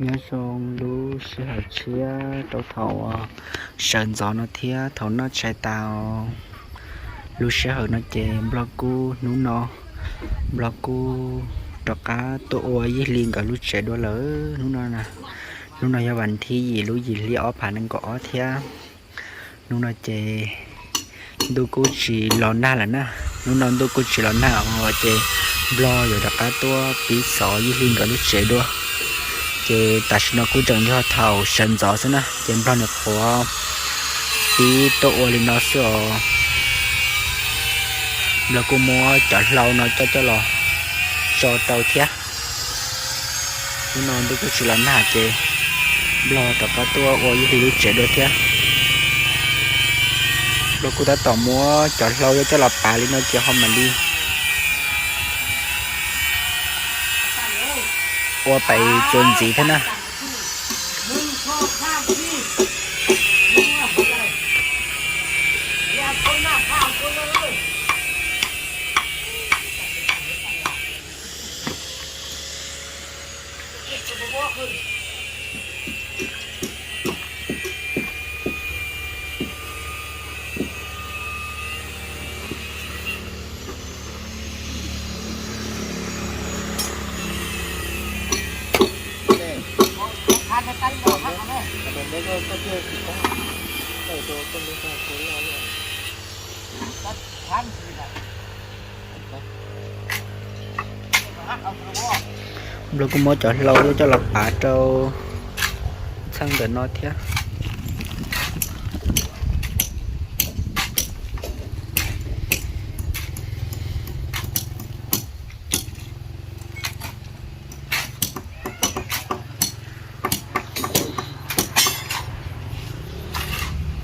Nyob zoo lub sij hawm tshiab rau thaum sawv ntxov no thiab thaum noj tshais tas. Lub sij hawm no ces Nplog kuj hnub no, Nplog kuj rov qab tuaj ua Yij Hli nkawd lub tsev dua lawm hnub no. Hnub no yog vas thib yim lub yim hli ob phav nees nkaum ob thiab. Hnub no ces ntuj kuj tsis los nag lawm na. Hnub no ntuj kuj tsis los nag os, ces Nplog yuav rov qab tuaj pib xov Yij Hli nkawd lub tsev dua. Ces tam sim no kuj tseem yog thaum sawv ntxov xwb na, ces Nplog nws qhuav pib tuaj ua li no xwb os. Nplog kuj muab cov hlau no coj coj los tso rau thiab. Hnub no ntuj kuj tsis los nag ces Nplog rov qab tuaj ua Yij Hli lub tsev dua thiab. Nplog kuj tab tom muab cov hlau coj los pav li no ces ho mam li ua pais txuas ntxiv thiab na. Nplog kuj muab cov hlau coj los pav rau txheej ntawm no thiab.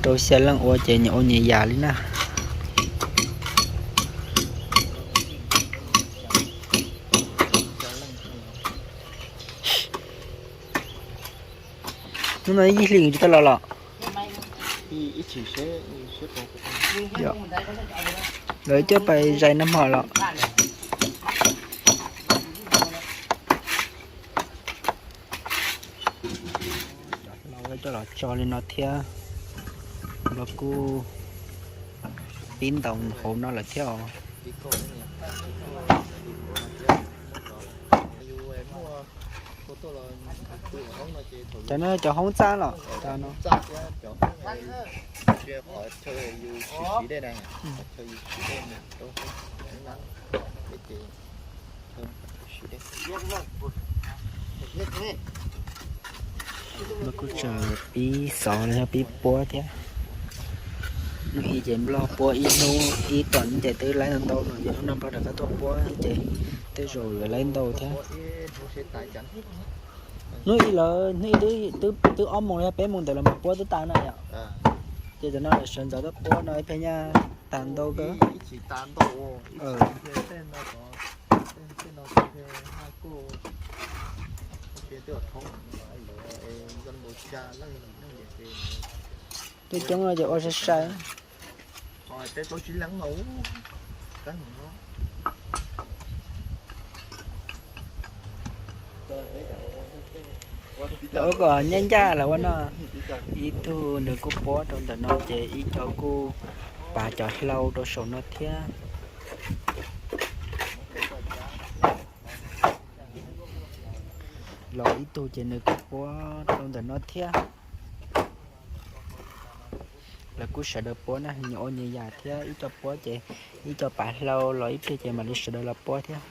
Rau xya leej ua ces nyias ua nyias yam li na. Hnub no Yij Hli tsis tau los los? Lawv coj pais zais nag hmo los? Coj los tso li no thiab. Nplog kuj pib ntaus hauv no lawm thiab os. Cov no cov hoob txab los? Cov no Nplog kuj tseem pib xov los yog pib puab thiab. Hnub ib ces Nplog puab ib hnub ib tom ntej twb laib ntau ntau no ces hnub no Nplog rov qab tuaj puab ces tej zaum yuav laib ntau thiab. Hnub ib lawm, hnub ib twb ob moos los yog peb moos ntawd los mas puab twb tas na yom. Ces tam no sawv ntxov tuaj puab no ib pliag nyaj tas ntau kawg. Coob coob no ces ua sai sai. Lawv ua kom nyab ncaj lawv ua no. Ib tug nws kuj puab rau ntawm no ces ib co kuj pav cov hlau rau saum no thiab. Los ib tug ces nws kuj puab rau ntawm no thiab. Lawv kuj sawv daws puab na, nyias ua nyias yam thiab, ib co puab ces ib co pav hlau los ib pliag ces mam li sawv daws los puab thiab.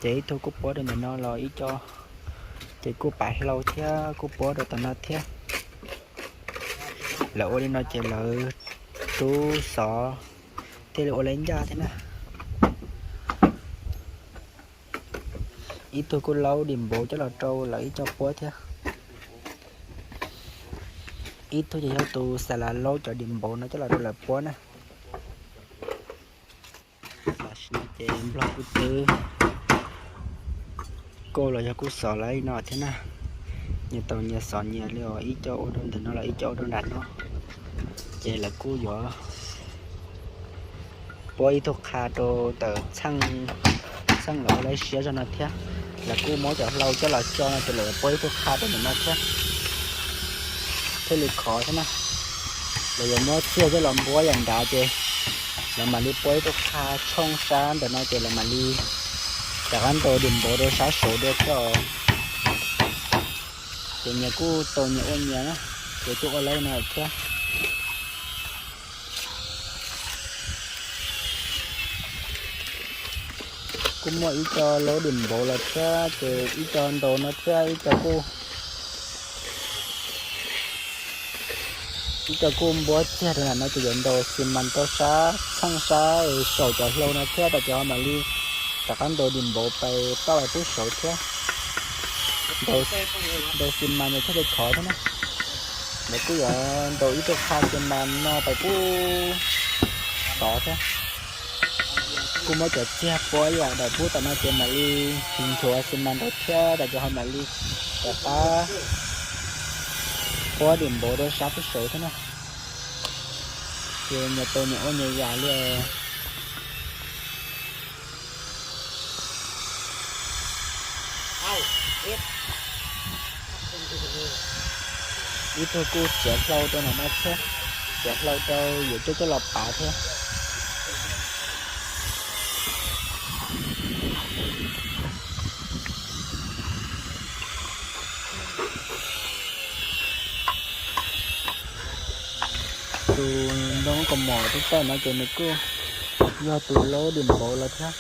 Ces ib tug kuj puab rau ntawm no los ib co ces kuj pav hlau thiab kuj puab rau tom no thiab. Lawv ua li no ces lawv rub xov thiaj li ua lawv ncaj thiab na. Ib tug kuj laub dim npauv coj los rau lawv ib co puab thiab. Ib tug ces yog tus xa las laub cov dim npauv no coj los rau lawv puab na. Tam sim no ces Nplog kuj twb kuj los yog kuj xov lawv li no thiab na. Nyias tau nyias xov nyias li os, ib co ua rau ntawm no los ib co ua rau nram no. Ces lawv kuj yuav puab ib tug qha rau ntawm txheej lawv ua lawv siab zog no thiab. Lawv kuj muab cov hlau coj los tso no ces lawv yuav puab ib tug qha rau ntawm no thiab, thiaj li khov thiab na. Lawv yuav muab txiag coj los npuab yam nrad ces lawv mam li puab ib tug qha tshooj sab ntawm no ces lawv mam li rov qab ntaus dim npaum rau sab saud dua thiab os. Ces nyias kuj tau nyias ua nyias na, ces kuj ua lawv no thiab. Kuj muaj ib co laub dim npaum los thiab ces ib co ntaus no thiab ib co kuj, ib co kuj npuab txiag rau ntawm no ces yuav ntaus xi mas rau sab txheej sab saum cov hlau no thiab tas ces ho mam li rov qab ntaus dim npaum pais pab pais pub saud thiab. Ntaus xi mas no thiaj li khov thiab na. Lawv kuj yuav ntaus ib tug qha xi mas no pais pub tod thiab. Kuj muab cov txiag puab ib yam daim pub tom no ces mam li nchuav xi mas nraud thiab tas ces ho mam li rov qab puab dim npaum rau sab pub saud thiab na. Ces nyias tau nyias ua nyias yam li. Ib tug kuj txiav hlau rau ntawm no thiab, txiav hlau rau yuav coj coj los pav thiab. Tus ntoo kaus mom tub tawj no ces nws kuj yog tus laub dim npaum los thiab.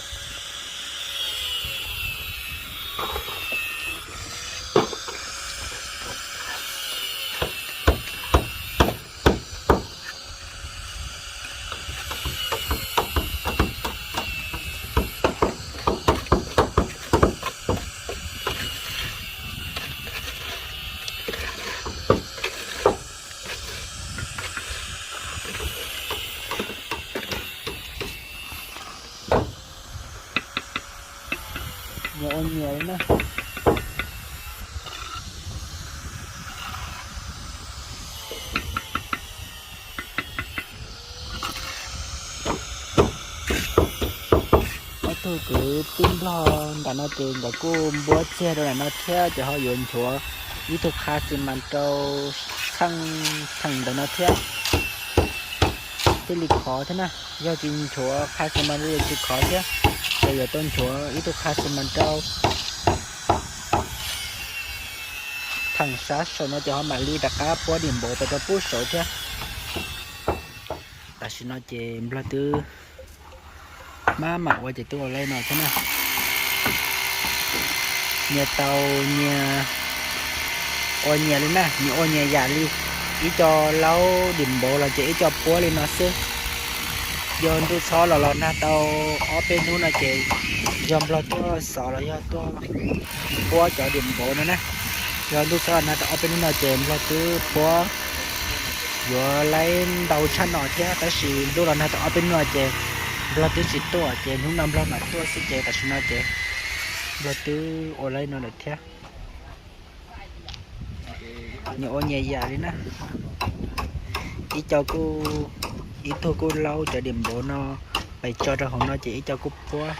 Nyias ua nyias li na. Ob tug kwv tij nplog nram no ces nkawd kuj npuab txiag rau nram no thiab ces ho yuav nchuav ib tug qha xi mas rau txheej theem ntawm no thiab. Thiaj li khov thiab na. Yog tsis nchuav qha xi mas li tsis khov thiab, ces yuav tau nchuav ib tug qha xi mas rau theem sab saum no ces ho mam li rov qab puab dim npaum pais rau pub saud thiab. Tam sim no ces nplog twb maj mam ua ces twb ua li no thiab na. Nyias tau nyias ua nyias li na, nyias ua nyias yam li. Ib co laub dim npaum los ces ib co puab li no xwb. Yog ntuj txhob los los nag tau ob peb hnub no ces yog nplog tuaj xov los yog tuaj puab cov dim npaum no na. Yog ntuj txhob los nag tau ob peb hnub no ces nplog twb puab yuav laib ntau tshaj no thiab, tab sis ntuj los nag tau ob peb hnub no ces nplog twb tsis tuaj ces hnub no nplog mam tuaj xwb ces tam sim no ces nplog twb ua laib no lawm thiab. Nyias ua nyias yam li na. Ib co kuj, ib tug kuj laub cov dim npaum no pais tso rau hauv no ces ib co kuj puab.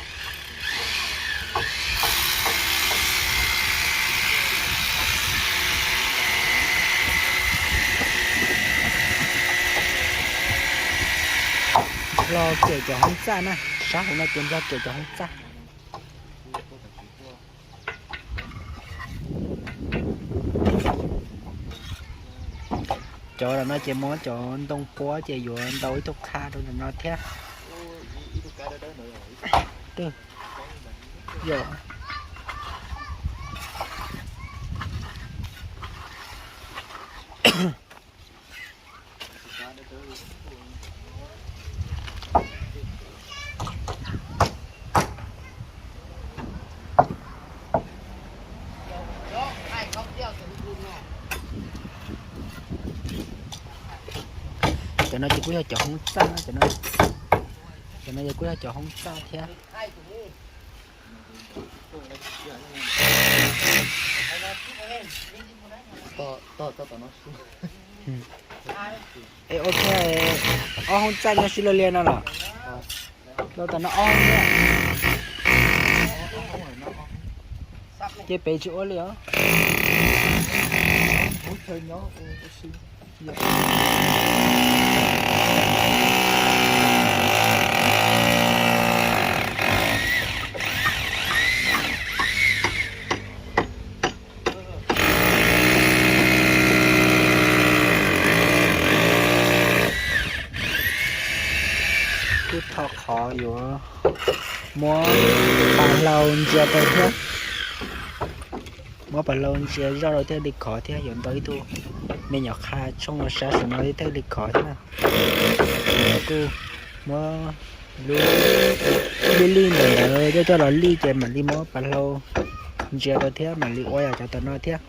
Nplog kem cov hoob txaj na, sab hauv no ces nplog kem cov hoob txaj. Cov ntawm no ces muab cov ntoo puab ces yuav ntau ib tug qha rau ntawm no thiab. Cov no ces kuj yog cov hoob txaj, cov no ces kuj yog cov hoob txaj thiab. Es ua ob hoob txaj nyob sib law liag no los? Los tam no ob hoob. Ces pem tsis ua li os. Kuj thov qhov yuav muab pas hlau ntsia rau thiab. Muab pas hlau ntsia zoj rau thiaj li khov thiab yuav ntaus ib tug me nyuam qha tshooj rau sab saum no thiaj li khov thiab na. Kuj muab lub lij lij ntawm ntawd coj coj los lij ces mam li muab pas hlau ntsia rau thiab mam li ua yam cov tam no thiab.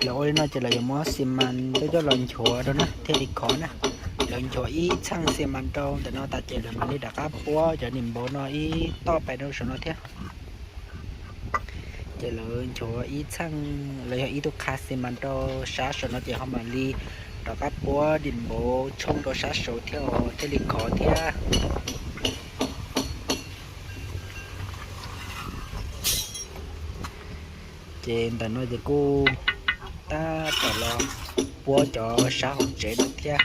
Lawv ua li no ces lawv yuav muab xi mas coj coj los nchuav rau na thiaj li khov na. Lawv nchuav ib txheej xi mas rau ntawm no tas ces lawv mam li rov qab puab cov dim npaum no ib toj pais rau saum no thiab. Ces lawv nchuav ib txheej los yog ib tug qha xi mas rau sab saum no ces ho mam li rov qab puab dim npaum tshooj rau sab saud thiab thiaj li khov thiab. Ces ntawm no ces kuj tab tom los puab cov sab hauv tsev no thiab.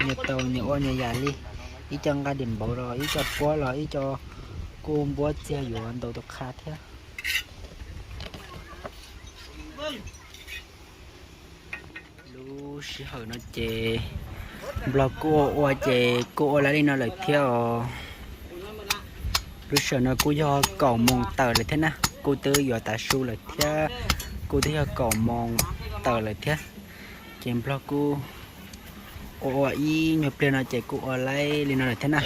Nyias tau nyias ua nyias yam li, ib co nqa dim npaum los ib co puab los ib co kuj npuab txiag yuav ntaus tus qha thiab. Lub sij hawm no ces nplog kuj ua ua ces kuj ua lawm li no lawm thiab os. Lub sij hawm no kuj yog kaum moos tawm lawm thiab na, kuj twb yuav tav su lawm thiab, kuj twb yog kaum moos tawm lawm thiab. Ces nplog kuj ua ua ib nyuag pliag no ces kuj ua laib li no lawm thiab na.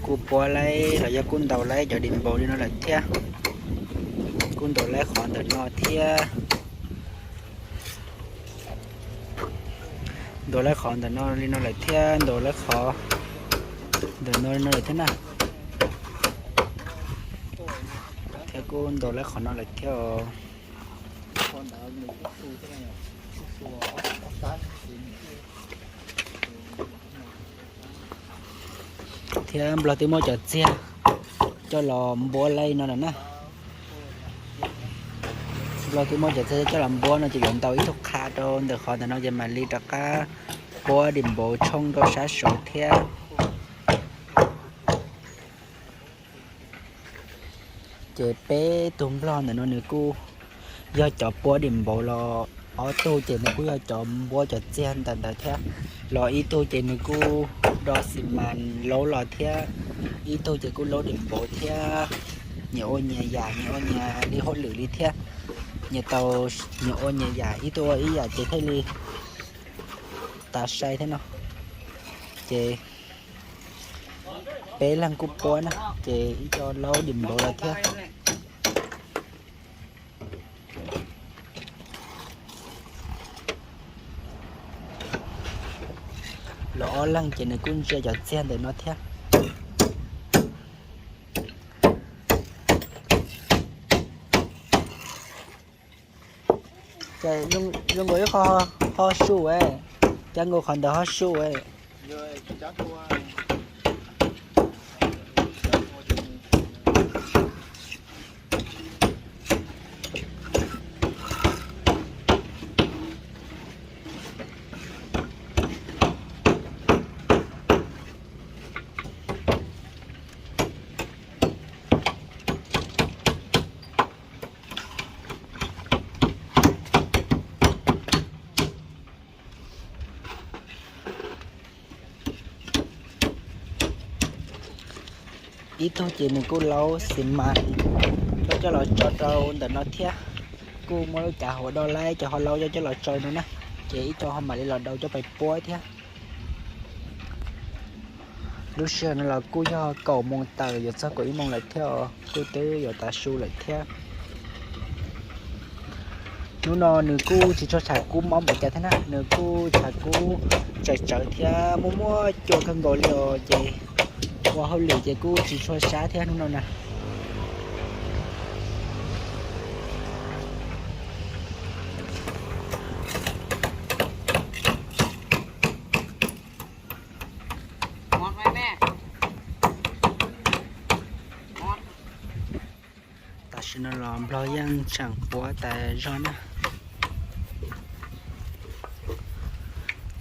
Kuj puab laib los yog kuj ntaus laib cov dim npaum li no lawm thiab. Kuj ntaus laib qhov ntawm no thiab. Ntaus laib qhov ntawm no li no lawm thiab, ntaus laib qhov ntawm no li no lawm thiab na. Thiab kuj ntaus laib qhov no lawm thiab os. Thiab nplog twb muab cov txiag coj los npuab laib no lawm na. Nplog twb muab cov txiag coj los npuab no ces yuav ntaus ib tug qha rau ntawm qhov ntawm no ces mam li rov qab puab dim npaum tshooj rau sab saud thiab. Ces peb tug nplog ntawm no nws kuj yog cov puab dim npaum los ob tug ces nws kuj yog cov npuab cov txiag ntawm ntawd thiab. Los ib tug ces nws kuj do xi mas laub los thiab, ib tug ces kuj laub dim npaum thiab. Nyias ua nyias yam, nyias ua nyias li hauj lwm li thiab. Nyias tau, nyias ua nyias yam, ib tug ua ib yam ces thiaj li tas sai thiab no. Ces peb leeg kuj puab na, ces ib co laub dim npaum los thiab. Los ob leeg ces nws kuj ntsia cov txiag ntawm no thiab. Zoo nkaus ib qho ho su, cas nkaus qhov ntawd ho su. Ib tug ces nws kuj laub xi mas coj coj los tso rau ntawm no thiab, kuj muaj lub cav hauv do laib cov ho laub coj coj los tso no na, ces ib co ho mam li los daus coj pais puab thiab. Lub sij hawm no los kuj yog kaum moos tawm yuav txog kaum ib moos lawm thiab os, kuj twb yuav tav su lawm thiab. Hnub no nws kuj tsis tshua tshav kub mob npaum cas thiab na, nws kuj tshav kub tsawv tsawv thiab muaj muaj cua kawg nkaus li os, ces ua hauj lwm ces kuj tsis tshua sab thiab hnub no na. Tam sim no los Nplog yeej tseem puab tas zog na.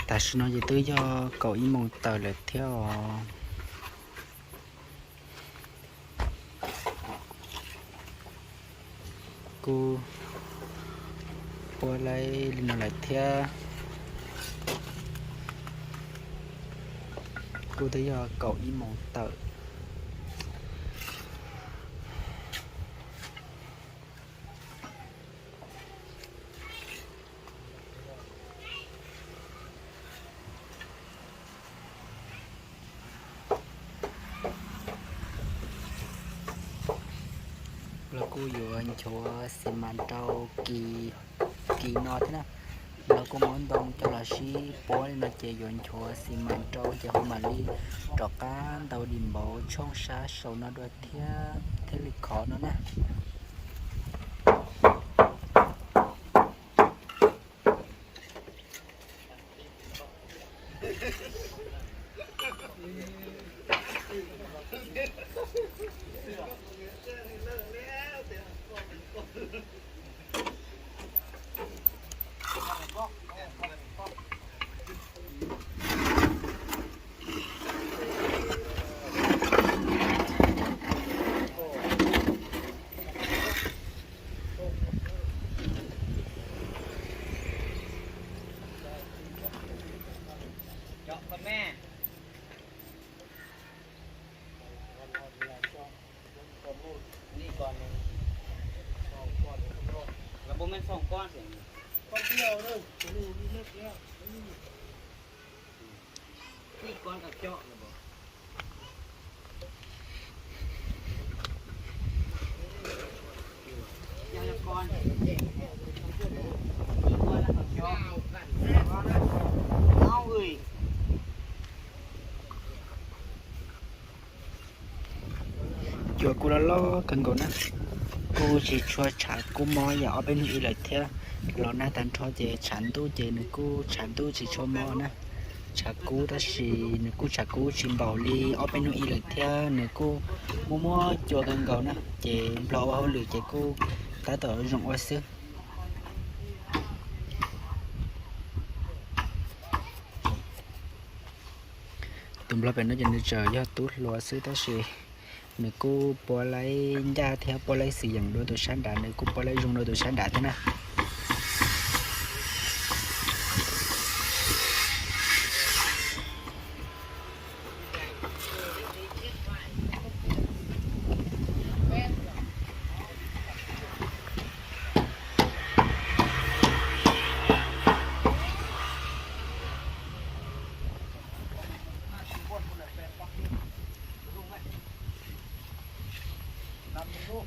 Tam sim no ces twb yog kaum ib moos tawm lawm thiab os. Kuj puab laib li no lawm thiab. Kuj twb yog kaum ib moos tawm. Los kuj yuav nchuav xis mas rau kis, kis no thiab na. Los kuj muab ntoo coj los sib puab li no ces yuav nchuav xis mas rau ces ho mam li rov qab ntaus dim npauv tshooj sab saum no dua thiab thiaj li khov no na. Cua kuj loj loj kawg nkaus na, kuj tsis tshua tshav kub mob yam ob peb hnub ib lawm thiab. Los nag tag nrho ces tshav ntuj ces nws kuj tshav ntuj tsis tshua mob na. Tshav kub tab sis nws kuj tshav kub tsis npaum li ob peb hnub ib lawm thiab, nws kuj muaj muaj cua kawg nkaus na, ces Nplog ua hauj lwm ces kuj tab tom zoo ua xwb. Tus Nplog pem no ces nws tseem yog tub hluas xwb tab sis nws kuj puab laib ncaj thiab puab laib xwm yeem dua tus sab nrad, nws kuj puab laib zoo dua tus sab nrad thiab na.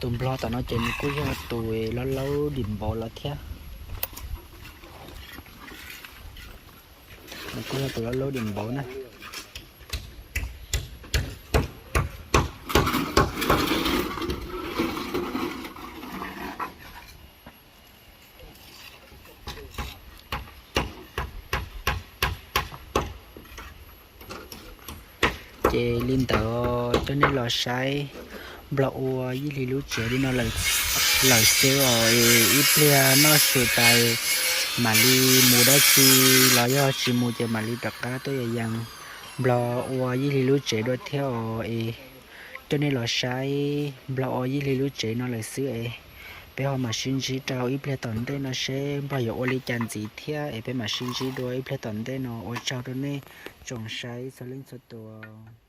Tus Nplog tom no ces nws kuj yog tus laub laub dim npaum los thiab. Nws kuj yog tus laub laub dim npaum na. Ces li ntawd coj nej los saib Nplog ua Yij Hli lub tsev li no lawm xwb os. Ib pliag noj su tas mam li mus dab tsi los yog tsis mus ces mam li rov qab tuaj yos yees Nplog ua Yij Hli lub tsev dua thiab os. Es coj nej los saib Nplog ua Yij Hli lub tsev no lawm xwb es peb ho mam sib ntsib rau ib pliag tom ntej no seb Nplog yuav ua li cas ntxiv thiab es peb mam sib ntsib dua ib pliag tom ntej no. Ua tsaug rau nej tsoom saib txhua leej txhua tus.